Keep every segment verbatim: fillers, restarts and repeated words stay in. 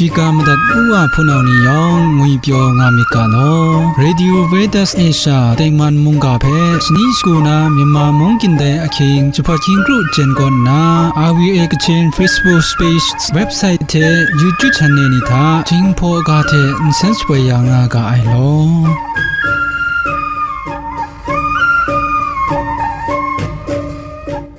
Shiga madat u wa hpunau ni yawng ngwi pyaw nga myit ga law. Radio Veritas Asia tengman mungga hpe shani shagu na Myanmar mungkan dai ahkying jahpat hkying kru jen kaw nna, R V A Kachin Facebook page, website hte YouTube channel ni hta Jinghpaw ga hte nsen shapoi ya nga ga ai law.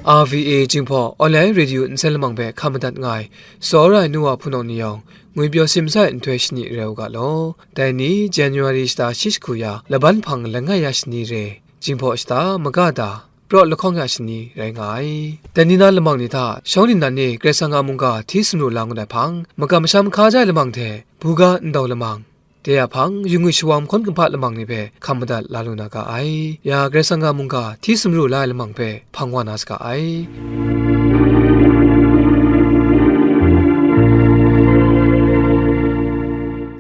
R V A Jinghpaw online radio nsen lamang hpe hkam madat nga ai, tsawra ai nu wa hpunau ni yawng, ngwi pyaw simsa ai nhtoi shani rai u ga law. Dai ni, January shata shi shagu ya, laban hpang langai ya shani re, Jinghpaw shata maga da, praw lahkawng ya shani rai nga ai. Dai ni na lamang ni hta, shawng ningnan ni Karai Kasang a mungga hti sumru la ngut ai hpang, makam masham hkaja ai lamang hte, buga ndau lamang, dai a hpang, yu ngwi shawa mahkawn kumhpa lamang ni hpe hkam madat la lu na ga ai. Ya Karai Kasang a mungga hti sumru la ai lamang hpe hpang wa na saga ai.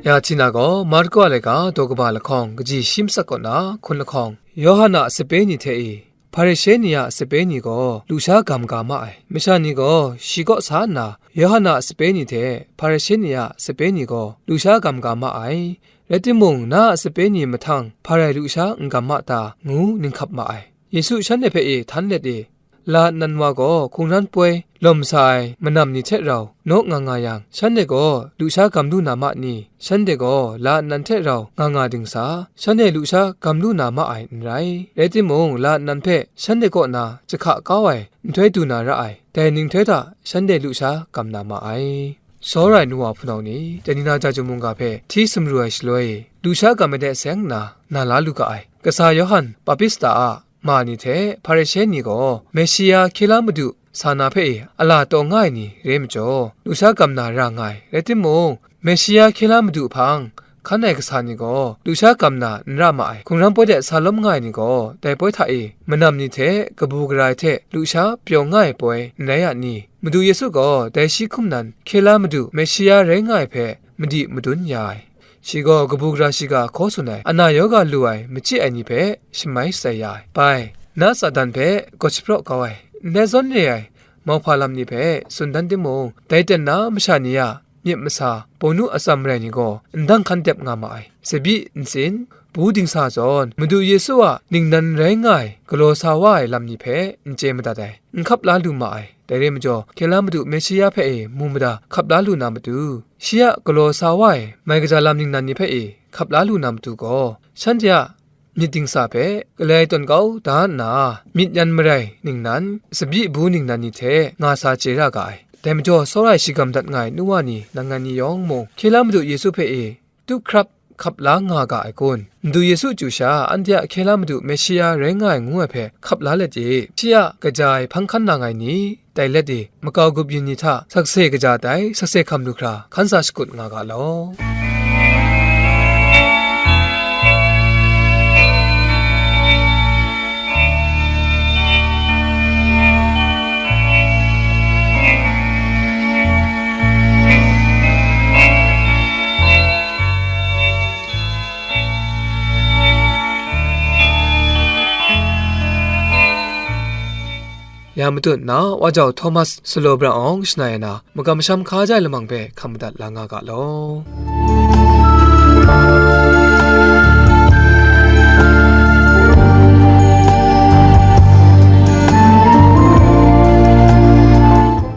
Ya Htina gaw Marko a laika daw kaba lahkawng kaji shi matsat kaw na hkun lahkawng, Yawhan a sape ni hte e, Hparishe ni a sape ni gaw lusha gam ga ma ai. Masha ni gaw shi kaw sa nna, Yawhan a sape ni hte Hparishe ni a sape ni gaw lusha gam ga ma ai. Rai timung, na a sape ni mahtang hparai lusha n gam ma ta, ngu ninghkap ma ai. Yesu shanhte hpe e htan let e, la nnan wa gaw hkungran poi lawm sa ai manam ni hte rau naw nga nga yang, shanhte gaw lusha gam lu na ma ni? Shanhte gaw la nnan hte rau nga nga dingsa, shanhte lusha gam lu na ma ai n rai. Rai timung, la nnan hpe shanhte kaw na jahka kau ai nhtoi du na ra ai, dai ninghtoi hta shanhte lusha gam na ma ai. Tsawra ai nu wa hpunau ni, dai ni na Jahtum mungga hpe hti sumru ai shaloi, lusha gam ai de seng nna, na la lu ga ai. Kasa Yawhan Baptista a ma ni hte Hparishe ni gaw Meshia hkye la madu sa na hpe e a la taw nga ai ni re majaw, lusha gam na ra nga ai. Rai timung, Meshia hkye la madu hpang hkan ai kasa ni gaw lusha gam na n ra ma ai. Hkungran poi de sa lawm nga ai ni gaw, dai poi hta e manam ni hte kabu gara ai hte lusha pyaw nga ai poi n rai a ni? Madu Yesu gaw dai shi hkum nan hkye la madu Meshia rai nga ai hpe madi madun ya ai. Shi gaw kabu gara shiga hkaw tsun ai, ana yawga lu ai, machyi ai ni hpe shamai shatsai ya ai. Bai, na Satan hpe gawt shapraw kau ai, ndai zawn re ai mauhpa lam ni hpe tsun dan timung, dai ten na masha ni a myit masa, bawnu atsam rai ni gaw ndang hkan dep nga ma ai. Tsabyi ntsin, bu dingsa zawn, Madu Yesu a ningnan rai nga ai, galaw sa wa ai lam ni hpe n chye madat ai, n hkap la lu ma ai. Dai re majaw, hkye la madu Meshia hpe e mu mada hkap la lu na matu, shi a galaw sa wa ai mai kaja lam ningnan ni hpe e hkap la lu na matu gaw, shanhte a myit dingsa hpe galai tawn kau da nna, myit yan marai ningnan, tsabyi bu ningnan ni hte nga sa chye ra ga ai. Dai majaw, tsawra ai shi gam dat nga ai nu wa ni, nangai ni yawng mung, hkye la madu Yesu hpe e tup hkrap hkap la nga ga ai kun? Madu Yesu chyu sha, anhte a hkye la madu Meshia rai nga ai ngu ai hpe hkap la let e, shi a kaja ai hpang hkan na ngai ni? Dai let e, makau grup yin ni hta sakse kaja tai, sakse hkam lu hkra hkan sa shakut nga ga law. Ya matut na, Wa Jau Thomas Salo Bra Awng shana e na, makam masham hkaja ai lamang hpe hkam madat la nga ga law.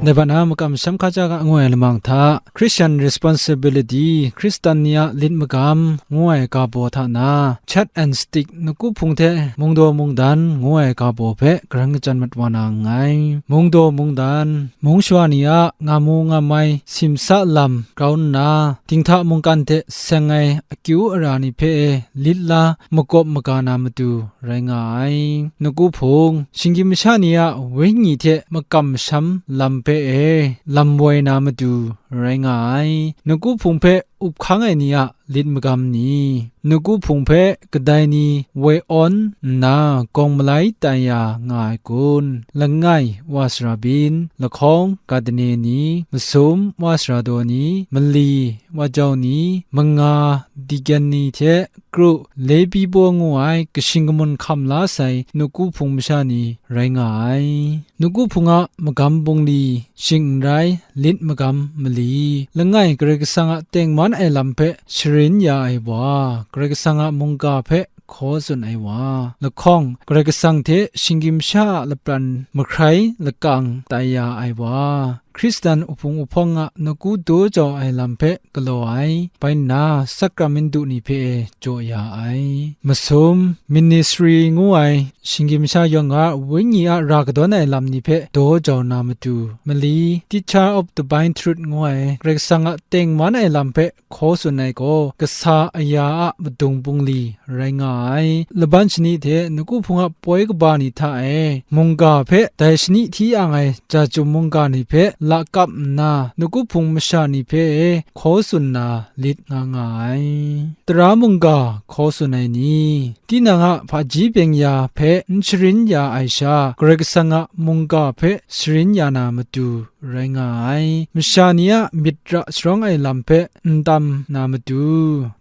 Dai hpang na makam masham hkaja ga ngu ai lamang hta, Christian Responsibility, Hkristan ni a lit magam, ngu ai ga baw hta na, Chat and Stick, Nawku Hpung hte Mungdaw Mungdan, ngu ai ga baw hpe karan kachyan mat wa na nngai. Mungdaw Mungdan, mung shawa ni a ngamu ngamai simsa lam grau nna, dinghta mungkan hte seng ai akyu ara ni hpe lit la makawp maga na matu rai nga ai. Nawku Hpung, shinggyim masha ni a wenyi hte makam masham lam hpe e lam woi na matu rai nga ai. Nawku Hpung hpe up hkang ai ni a lit magam ni, nawku hpung hpe kadai ni woi awn nna gawng malai tai ya nga ai kun? Langai wa sara byin, lahkawng ga dane ni, masum wa sara daw ni, mali wa jau ni, manga diken ni hte kru, Lebi baw ngu ai kashing kamun hkam la sai nawku hpung masha ni rai nga ai. Nawku hpung a magam bungli shing n rai, lit magam mali, langai Karai Kasang a tengman ai lam hpe sharin ya ai wa, Karai Kasang a mungga hpe hkaw tsun ai wa, lahkawng Karai Kasang hte shinggyim sha a lapran mahkrai lakang tai ya ai wa, Hkristan uhpung uhpawng a nawku daw jau ai lam hpe galaw ai, bai nna sakramintu ni hpe e jaw ya ai. Masum, ministry ngu ai shinggyim sha yawng a wenyi a ra kadawn ai lam ni hpe daw jau na matu, mali, teacher of divine truth ngu ai Karai Kasang a tengman ai lam hpe hkaw tsun ai gaw, kasa aya a madung bungli rai nga ai. Laban shani hte nawku hpung a poi kaba ni hta e, mungga hpe dai shani hti ang ai jachyum mungga ni hpe lakap nna, nawku hpung masha ni hpe e hkaw tsun na lit nga nga ai. Tara mungga hkaw tsun ai ni, tinang a hpaji byeng-ya hpe n sharin ya ai sha, Karai Kasang a mungga hpe sharin ya na matu rai nga ai. Masha ni a myit ra sharawng ai lam hpe n tam na matu,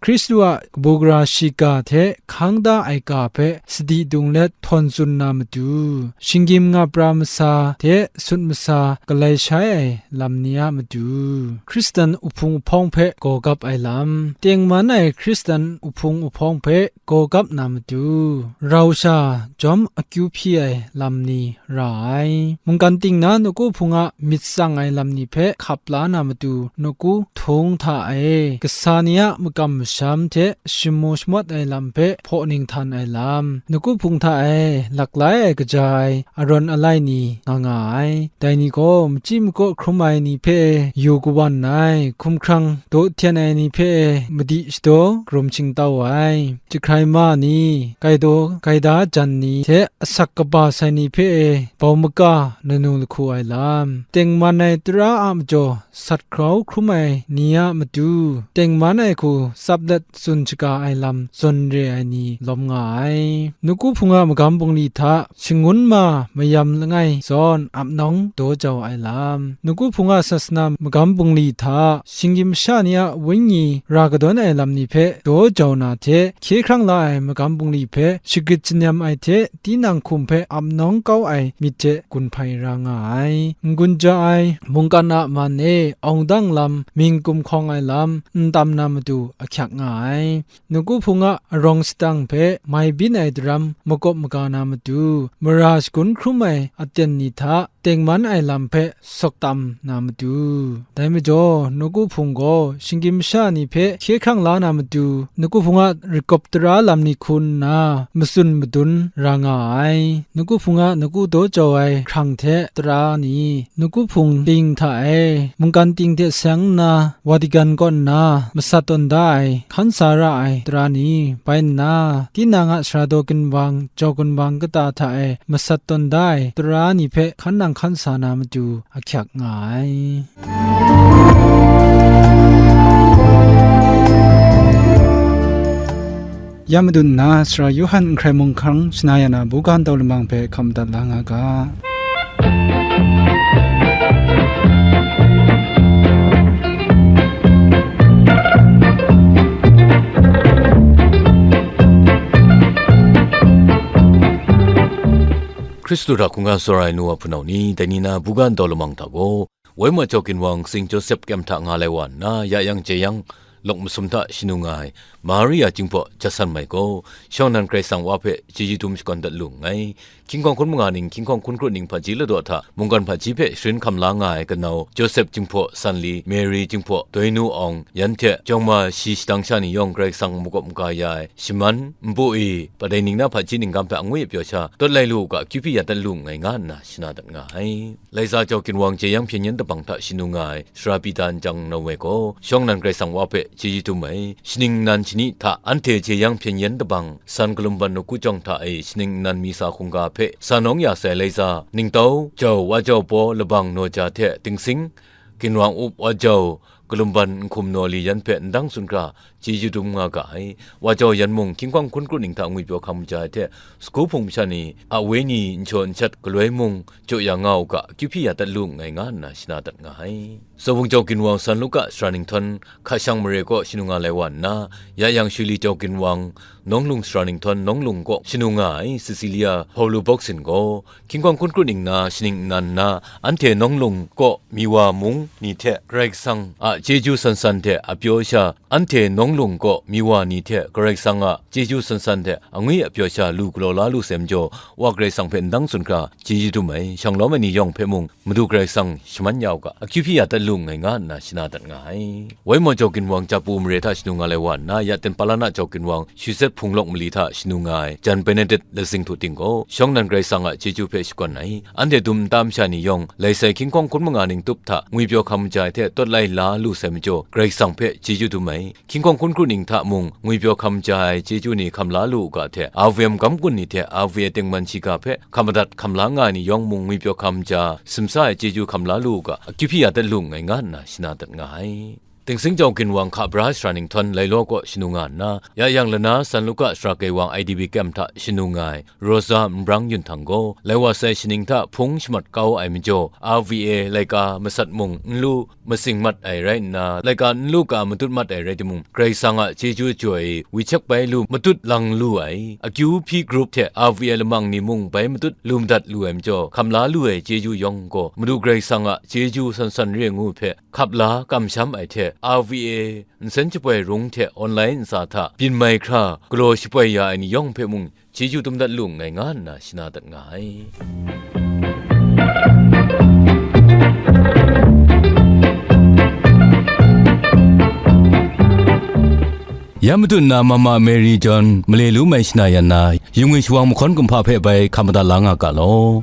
Hkristu a kabu gara shiga hte hkang da ai ga hpe sadi dung let htawn tsun na matu, shinggyim nga pra masa hte sut masa galai shai ai lam ni a matu, Hkristan uhpung uhpawng hpe gaw gap ai lam, tengman ai Hkristan uhpung uhpawng hpe gaw gap na matu, rau sha jawm akyu hpyi ai lam ni ra ai. Mungkan ting na nawku hpung a myit tsang ai lam ni hpe hkap la na matu, nawku htung hta e, kasa ni a makam masham hte shamu shamawt ai lam hpe hpaw ninghtan ai lam, nawku hpung hta e laklai ai kaja ai arawn alai ni nga nga ai. Dai ni gaw machyi makaw hkrum ai ni hpe yu kawan ai, hkumhkrang daw hten ai ni hpe madi shadaw karum shingtau ai, jahkrai ma ni, gaidaw gaida jan ni hte asak kaba sai ni hpe e bau maka nanu lahku ai lam, tengman ai tara a majaw sat grau hkrum ai ni a matu, tengman ai hku tsap let tsun shaga ai lam zawn re ai ni lawm nga ai. Nawku hpung a magam bungli hta shangun ma mayam langai zawn ap nawng daw jau ai lam, nawku hpung a sasana magam bungli hta shinggyim sha ni a wenyi ra kadawn ai lam ni hpe daw jau na hte, hkye hkrang la ai magam bungli hpe shagrit janyam ai hte, tinang hkum hpe ap nawng kau ai myit hte gun hpai ra nga ai. N-gun ja ai mungkan a man e awng dang lam, mying kumhkawng ai lam, n tam na matu ahkyak nga ai. Nawku hpung a arawng sadang hpe mai byin ai daram makawp maga na matu, mara shagun hkrum ai aten ni hta tengman ai lam hpe sawk tam na matu. Dai majaw, nawku hpung gaw shinggyim sha ni hpe hkye hkrang la na matu, nawku hpung a rakawp tara lam ni hku nna matsun madun ra nga ai. Nawku hpung a nawku daw jau ai hkrang hte tara ni, nawku hpung ting hta e, mungkan ting hte seng nna, Vatican kaw nna masat tawn da ai, hkan sa ra ai tara ni, bai nna, tinang a sara daw ginwang, jau ginwang kata hta e masat tawn da ai tara ni hpe hkan nang hkan sa na matu ahkyak nga ai. Ya madun nna, Sara Yawhan N Hkrai Mung Hkrang shana ya na buga ntau lamang hpe hkam madat la nga ga. Hkristu hta hkungga tsawra ai nu wa hpunau ni, dai ni na buga ntau lamang hta gaw, Woi Macau ginwang Saint Joseph kyem hta nga lai wa nna, ya yang jeyang lawk masum hta shanu nga ai Maria Jinghpaw Jasan Mai gaw, shawng nnan Karai Kasang Wa hpe chyeju dum shakawn dat lu nngai. Hkying hkawng hkun manga ning, hkying hkawng hkun kru ning hpaji ladaw hta, mungkan hpaji hpe sharin hkam la nga ai kanau Joseph Jinghpaw, Sanli, Mary Jinghpaw, Doinu Awng, yan hte jawng ma shi shadang sha ni yawng Karai Kasang makawp maga ya ai, shaman, npu e, padai ning na hpaji ninggam hpe angwi pyaw sha, dawt lai lu u ga, akyu hpyi ya dat lu nngai, nga nna shana dat nga ai. Laiza jau ginwang jeyang hpyen yen dabang hta shanu nga ai, Sara Pita Nchyang Nau Woi gaw, shawng nnan Karai Kasang Wa hpe chyeju dum ai, shaning nnan shani hta anhte jeyang hpyen yen dabang san kalum ban nawku jawng hta e shaning nnan mi sa hkungga hpe sa nawng ya sai Laiza, ningtau jau, wa jau paw, labang naw ja hte dingsing, ginwang up, wa jau, kalumban nhkum naw li yan hpe ndang tsun hkra chyeju dum nga ga ai. Wa jau yan mung, hkying hkawng hkun kru ning hta ngwipyaw hkam ja ai hte, sagu hpung masha ni a wenyi nshawt nshat galoi mung jaw ya nga u ga, akyu hpyi ya dat lu nngai, nga nna shana dat nga ai. Zawbung jau ginwang San Luka sara ninghtawn hka shang mare kaw shanu nga lai wa nna, ya yang Shuli jau ginwang Nawng Lung sara ninghtawn Nawng Lung kaw shanu nga ai Cecilia Paulu Boksin gaw, hkying hkawng hkun kru ning na shaning nnan nna, anhte Nawng Lung kaw Miwa mung ni hte Karai Kasang a chyeju san san hte a pyaw sha, anhte Nawng Lung kaw Miwa ni hte Karai Kasang a chyeju san san hte angwi a pyaw sha lu galaw la lu sai majaw, Wa Karai Kasang hpe ndang tsun hkra chyeju dum ai, shanglawm ai ni yawng hpe mung Madu Karai Kasang shaman ya u ga, akyu hpyi ya dat lu nngai, nga nna shana dat nga ai. Waimaw jau ginwang Japu mare hta shanu nga lai wa nna, ya ten Palana jau ginwang Shuzet Hpung Lawk mali hta shanu nga ai Jan Benedict Lazing Htu Ting gaw, shawng nnan Karai Kasang a chyeju hpe shakawn ai. Anhte dum nta masha ni yawng, lai sai hkying hkawng hkun manga ning tup hta ngwipyaw hkam ja ai hte tawt lai la lu sai majaw, Karai Kasang hpe chyeju dum ai. Hkying hkawng hkun kru ning hta mung ngwipyaw hkam ja ai chyeju ni hkam la lu u ga hte, R V M gam gun ni hte R V A tengman shiga hpe hkam madat hkam la nga ai ni yawng mung ngwipyaw hkam ja, simsa ai chyeju hkam la lu u ga, akyu hpyi ya dat lu nngai, nga nna shana dat nga ai. Dingsing jau ginwang hka bra sara ninghtawn Lailaw kaw shanu nga nna, ya yang Lana San Luka sara kaiwang I D P kyem hta shanu nga ai Rosa Nbrang Yun Htang gaw, lai wa sai shaning hta hpung shamat kau ai majaw, R V A laika masat mung n lu masing mat ai rai nna, laika n lu ka matut mat ai rai timung, Karai Kasang a chyeju jaw e WeChat bai lu matut lang lu ai, akyu hpyi group hte R V A lamang ni mung bai matut lu madat lu ai majaw, hkam la lu ai chyeju yawng gaw, Madu Karai Kasang a chyeju san san re ngu hpe hkap la kamsham ai hte, R V A nsen shapoi rung hte online ntsa hta byin mai hkra galaw shapoi ya ai ni yawng hpe mung chyeju dum dat lu nngai, nga nna shana dat nga ai. Ya matut nna Mama Mary John male lu mai shana yan na, yung e shawang mahkawn kumhpa hpe bai hkam madat la nga ga law.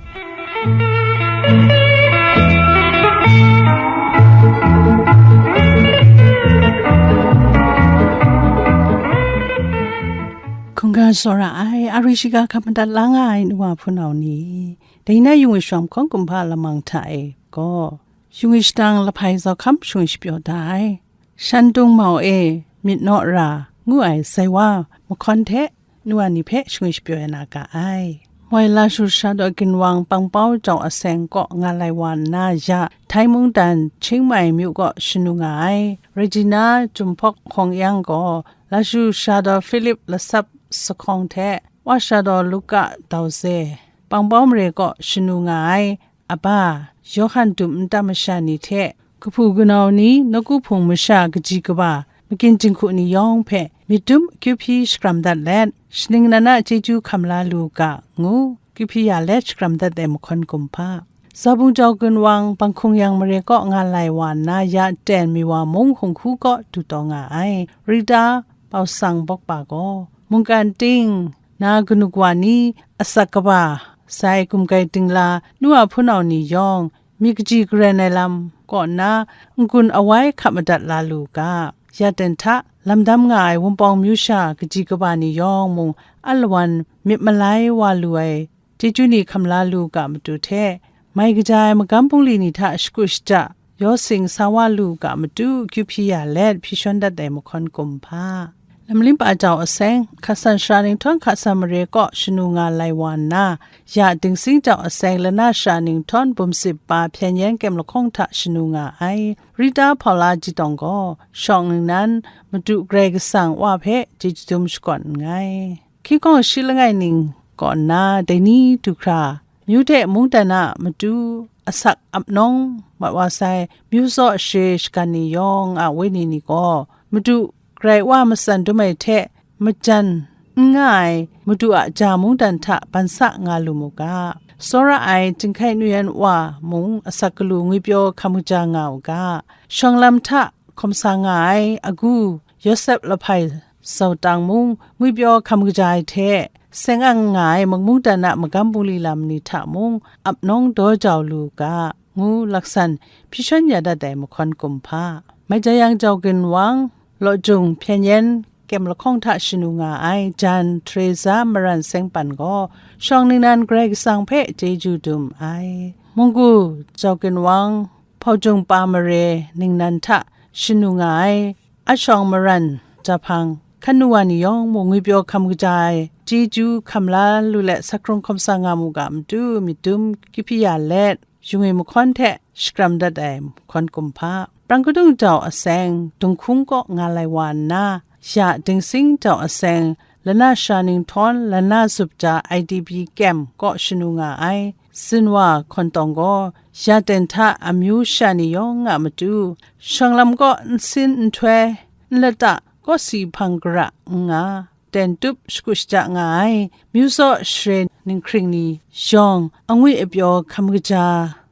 Hkungga tsawra ai, a ri shiga hkap madat la nga ai nu wa hpunau ni, dai na yung e shawang mahkawn kumhpa lamang hta e gaw, shingwi shadang lahpai zau hkam shingwi shapyaw da ai, Shantung mau e myit naw ra ngu ai sai wa mahkawn hte nu wa ni hpe shingwi shapyaw ya na ga ai. Moi Lashu Shadaw Ginwang Pangpau Jau Aseng kaw nga lai wa nna ya, Htai mungdan Chiang Mai myu kaw shanu nga ai Regina Jumhpawk Hkawng Yang gaw, Lashu Shadaw Philip Lasap Sahkawng hte Wa Shadaw Luka Dau Ze, Pangpau mare kaw shanu nga ai Aba, Yawhan dum nta masha ni hte, kahpu kanau ni, nawku hpung masha kaji kaba, magyin jinghku ni yawng hpe myit dum akyu hpyi shakram dat let, shaning nan a chyeju hkam la lu u ga, ngu akyu hpyi ya let shakram dat ai mahkawn kumhpa. Zabung jau ginwang Banghkung Yang mare kaw nga lai wa nna ya ten Miwa mung hung hku kaw du taw nga ai Rita Bau Sang Bawkpa gaw, mungkan ting, na kanu kawa ni, asak kaba, sai gumgai dingla, nu wa hpunau ni yawng, myit kaji karen ai lam kaw nna n-gun awai hkap madat la lu u ga, ya ten hta lamdam nga ai Wunpawng myu sha kaji kaba ni yawng mung alawan myit malai wa lu ai chyeju ni hkam la lu u ga matu hte, mai kaja ai magam bungli ni hta shakut shaja, yaw sing sa wa lu u ga matu akyu hpyi ya let hpyi shawn dat ai mahkawn kumhpa. Lamlim pa jau aseng, hka san shara ninghtawn hka san mare kaw shanu nga lai wa nna, ya dingsing jau aseng lana shara ninghtawn bum sip pa hpyen yen kyem lahkawng hta shanu nga ai Rita Hpaula Jitawng gaw, shawng ningnan Madu Karai Kasang Wa hpe chyeju dum shakawn nngai. Hkying hkawng shi langai ning kaw nna dai ni du hkra, myu hte mungdan a matu asak ap nawng mat wa sai, myu tsaw share shagan ni yawng a wenyi ni gaw, Madu Karai Wa matsan dum ai hte majan n nga ai Madu a ja mungdan hta ban sa nga lu mu ga. Tsawra ai Jinghkai Nu Yan Wa mung asak galu ngwipyaw hkam kaja nga u ga. Shawng lam hta hkawm sa nga ai agu Yawsep Lahpai Zautang mung ngwipyaw hkam kaja ai hte, seng ang nga ai mungdan a magam bungli lam ni hta mung ap nawng daw jau lu u ga, ngu laksan hpyi shawn ya dat ai mahkawn kumhpa. Mai ja yang jau ginwang, Lawjung hpyen yen kyem lahkawng hta shanu nga ai jan Teresa Maran Sengpan gaw, shawng ningnan Karai Kasang hpe chyeju dum ai. Munggu jau ginwang, Hpaujung pa mare ningnan hta shanu nga ai. A shawng maran jahpang, hkan nu wa ni yawng mung ngwipyaw hkam kaja ai, chyeju hkam la lu let, sa hkrung hkawm sa nga mu ga matu, myit dum kyu hpyi ya let, yu ngwi mahkawn hte shakram dat ai mahkawn kumhpa, prang kadung jau aseng, Dunghkung kaw nga lai wa nna, ya Dingsing jau aseng, Lana Sha Ninghtawng, Lana Zup Ja I D P Camp kaw shanu nga ai. Sin wa Hkawn Tawng gaw, ya ten hta amyu sha ni yawng a matu, shawng lam kaw nsin nhtoi, nlata kawsi hpang gara n nga, ten tup shagu shaja nga ai, myu zaw share ninghkring ni yawng, angwi apyaw hkam kaja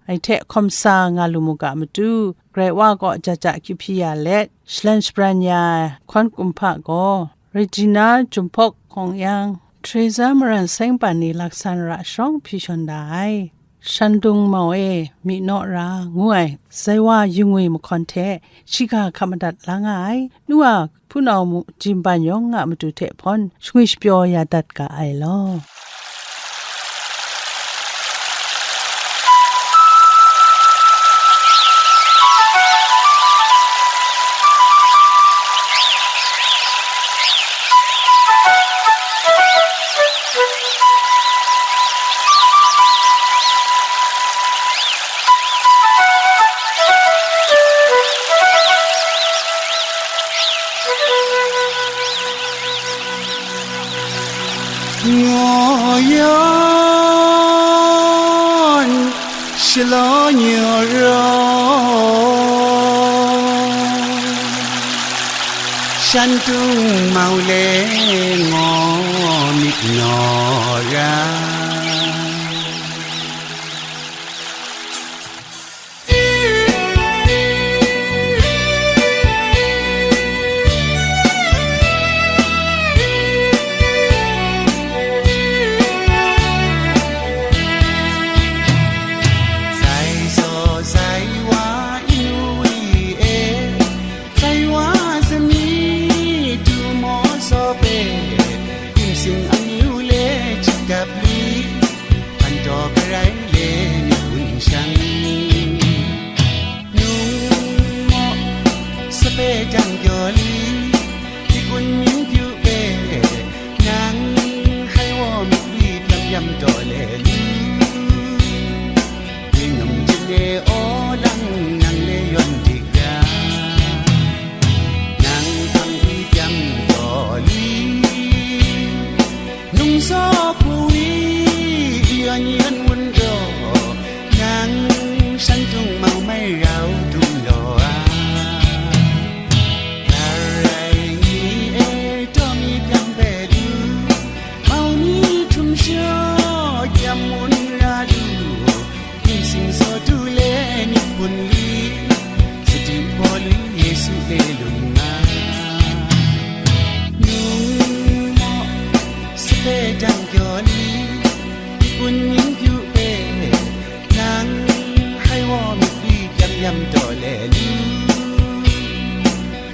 ai hte hkawm sa nga lu mu ga matu, Karai Wa kaw ja ja kyu hpyi ya let, shalan shabran ya ai hkawn kumhpa gaw, Regina Jumhpawk Hkawng Yang, Teresa Maran Seng Pan ni laksan ra sharawng hpyi shawn da ai. Shandung mau e, myi naw ra, ngu ai, Zaiwa yu ngwi mahkawn hte, shiga hkap madat la nga ai, nu a hpunau mu-, jimban yawng a matu hte hpawn, shangwi shapyaw ya dat ga ai law. Ngaw yawn, shalaw nyawraw, shantung mau le ngaw myit naw ra. Sai saw sai wa yu wi e, sai wa sami tu maw saw pe, dim sing amyu le chit dap li, hpan taw garai le myit gun shang. Nung maw, sape jang pyaw li, hti kun mying pyu pe, nang hai wa myit wi pyam yam taw le lu. Wi num jin e aw lang nang le yawn dik ga, nang hpang wi pyam taw li. Nung saw hku wi, yan yan wun daw, nang shantung mau mai rau dum law a. Garai ni e taw mi pyang pe lu, mau ni htum shaw kyam wun ra lu, Ning sing saw du le myit bun li, sadi hpaw lui Yesu le lung nga. Nung maw, sape dang pyaw li, myit bun ning pyu e, nang hai wa myit wi pyam yam taw le lu.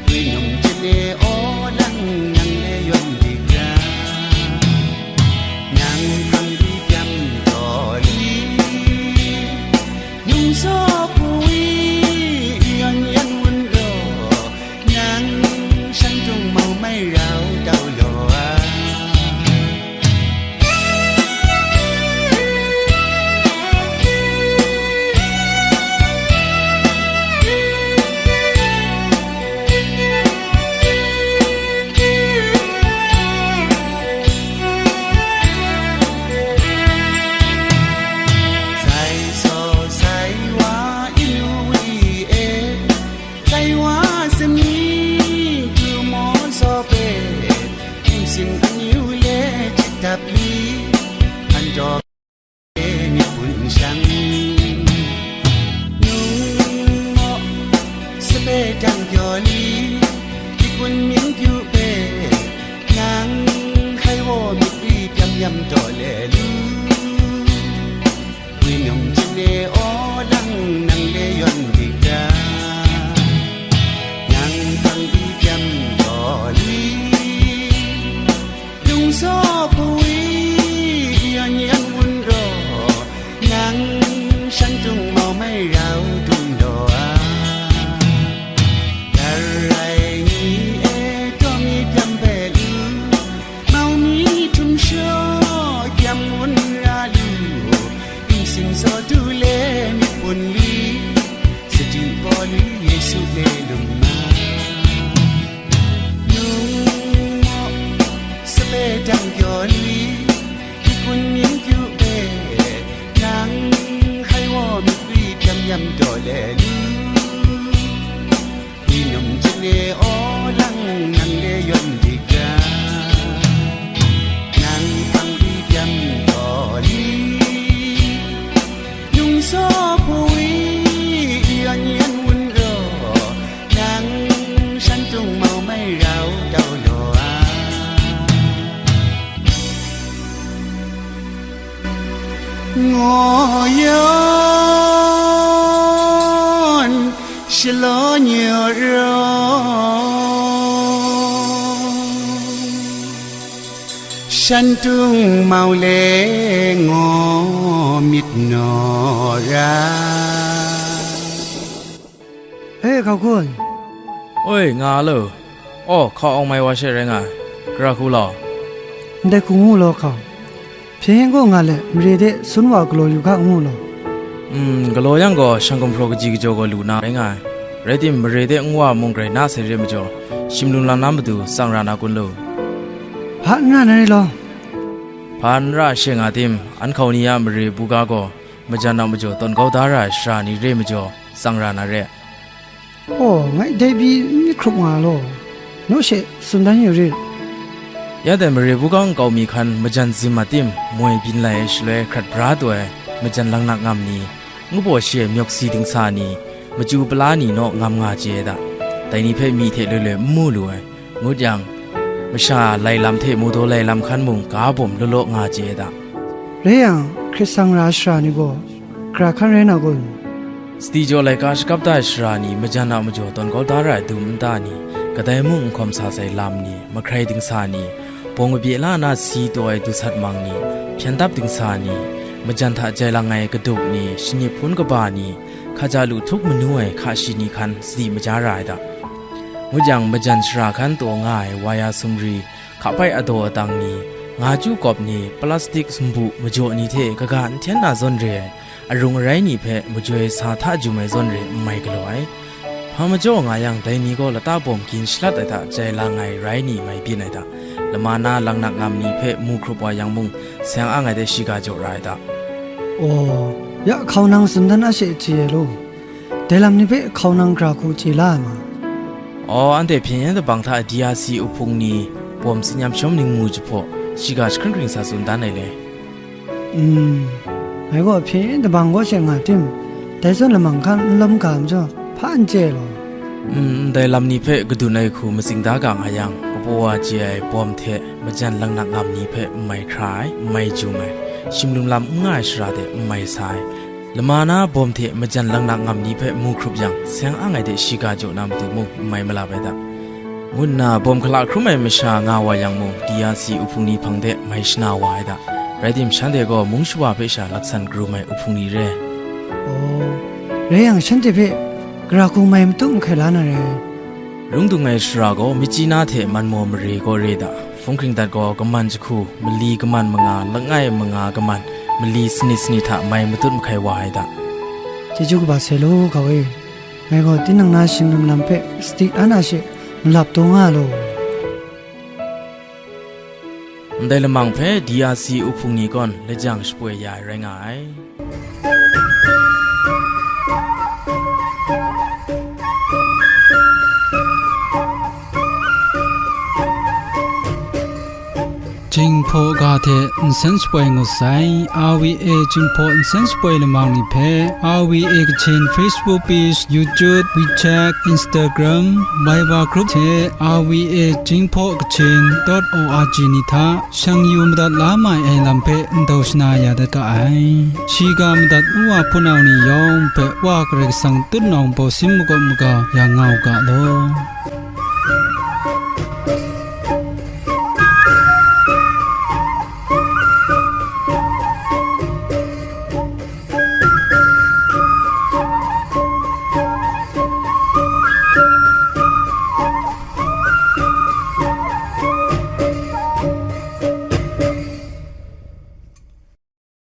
Wi num jin e aw lang nang le yawn dik ra, nang hpang di pyam taw li. Nung saw hku wi yan yan wun raw, nang shantung mau mai rau dau law ai. Sai saw sai wa inu wi e, sai wa sami tu maw saw pe, ning sing amyu le chit dap li, an daw e myit bun shang. Nung maw, sape dang pyaw li, myit bun ning pyu pe, nang hai wa myit wi pyam yam taw le lu. Wi num jin e aw lang nang le yawn dik ra, nang hpang di pyam taw li. Nung saw hku wi yan yan wun raw, nang shantung mau mai rau dum law ai. Ngaw yawn, shalaw nyut rawng, shantung mau le ngaw myit naw ra. E, hkau hkun. Oi, nga a lo. Aw, hkau awng mai wa she rai nga ai. Gara hku law. Ndai hku ngu law hkau. Hpyen gaw nga let, mare de sun wa galaw yu ga ngu law. Mm, galaw yang gaw, shang gumhpraw kaji kajaw gaw lu na rai nga ai. Rai tim, mare de nwa mung grai na sai re majaw, shim lum lam na matu tsang ra na kun lo. Hpa n ra na re law. Hpa n ra she nga tim, an hkau ni a mare buga gaw, majan a majaw tawn kau da ra ai sara ni re majaw, tsang ra na re. Aw, ngai dai pyi n myit hkrup nga law, naw she tsun dan yu rit. Ya dai mare buga nkau mi hkan majan zim a tim, moi byin lai ai shaloi hkrat bra taw ai majan langnak ngam ni, ngu baw shi ai myawk si dingsa ni, machyu pala ni naw ngam nga chye ai da. Dai ni hpe myi hte loi loi n mu lu ai. Ngut yang, masha lai lam hte mawdaw lai lam hkan mung ga bawm law law nga chye ai da. Rai yang, hkrit sang ra ai sara ni gaw, gara hkan rai na kun? Sadi jaw laika shakap da ai sara ni, majan a majaw tawn kau da ra ai dum nta ni, kadai mung n hkawm sa sai lam ni, mahkrai dingsa ni, bawng kabye la na si taw ai dusat mang ni, hpyan dap dingsa ni, majan hta jai lang ai kadup ni, shanip hpun kaba ni, hkaja lu htup manu ai hka shi ni hkan sadi maja ra ai da. Ngut yang, majan shara hkan taw nga ai waya sumri, hkapai adaw adang ni, nga chyu kawp ni, plastik sumbu majaw ni hte kaga n hten na zawn re ai, arung arai ni hpe majoi sa hta jum ai zawn re n mai galaw ai. Hpa majaw nga yang, dai ni gaw lata bawm gin shalat ai hta jai lang ai rai ni mai byin ai da. Lama na langnak ngam ni hpe mu hkrup wa yang mung, seng ang ai de shiga jaw ra ai da. Aw, ya hkau nang tsun dan a she chye ai law. Dai lam ni hpe hkau nang gara hku chye la ai ma? Aw, anhte hpyen yen dabang hta D R C uhpung ni bawm tsin yam shawm ningmu jahpaw, shiga jahkring hkring sa tsun dan ai le. Mm, ngai gaw hpyen yen dabang kaw she nga tim, dai zawn lamang hkan n lawm ga majaw, hpa n chye law. Mm, ndai lam ni hpe kadun ai hku matsing da ga nga yang, kapaw wa chye ai bawm hte majan langnak ngam ni hpe n mai hkra ai, n mai jum ai, shim lum lam n nga ai shara de n mai sa ai, lama na bawm hte majan langnak ngam ni hpe mu hkrup yang, seng ang ai de shiga jaw na matu mung n mai malap ai da, ngu nna bawm hkala hkrum ai masha nga wa yang mung, D R C uhpung ni hpang de mai shana wa ai da. Rai tim, shanhte gaw mung shawa hpe sha laksan karum ai uhpung ni re. Aw, rai yang, shanhte hpe gara hku mai matut mahkai la na re. Rung dung ai shara gaw, Myitkyina hte Manmaw mare gaw re da. Hpung hkring dat gaw, kaman jahku, mali kaman manga, langai manga kaman, mali sanit sanit hta mai matut mahkai wa ai da. Chyeju kaba sai law, hkau e. Ngai gaw tinang na shing lam lam hpe sadi an a she malap taw nga law. Ndai lamang hpe D R C uhpung ni gaw lajang shapoi ya ai rai nga ai. Jinghpaw ga hte nsen shapoi ngut sai, R V A Jinghpaw nsen shapoi lamang ni hpe, R V A Kachin Facebook page, YouTube, WeChat, Instagram, Viber group hte R V A Jinghpaw Kachin dot O R G ni hta shang yu madat la mai ai lam hpe ndau shana ya dat ga ai. Shiga madat wa hpunau ni yawng hpe Wa Karai Kasang tutnawng bawsin makawp maga ya nga u ga law.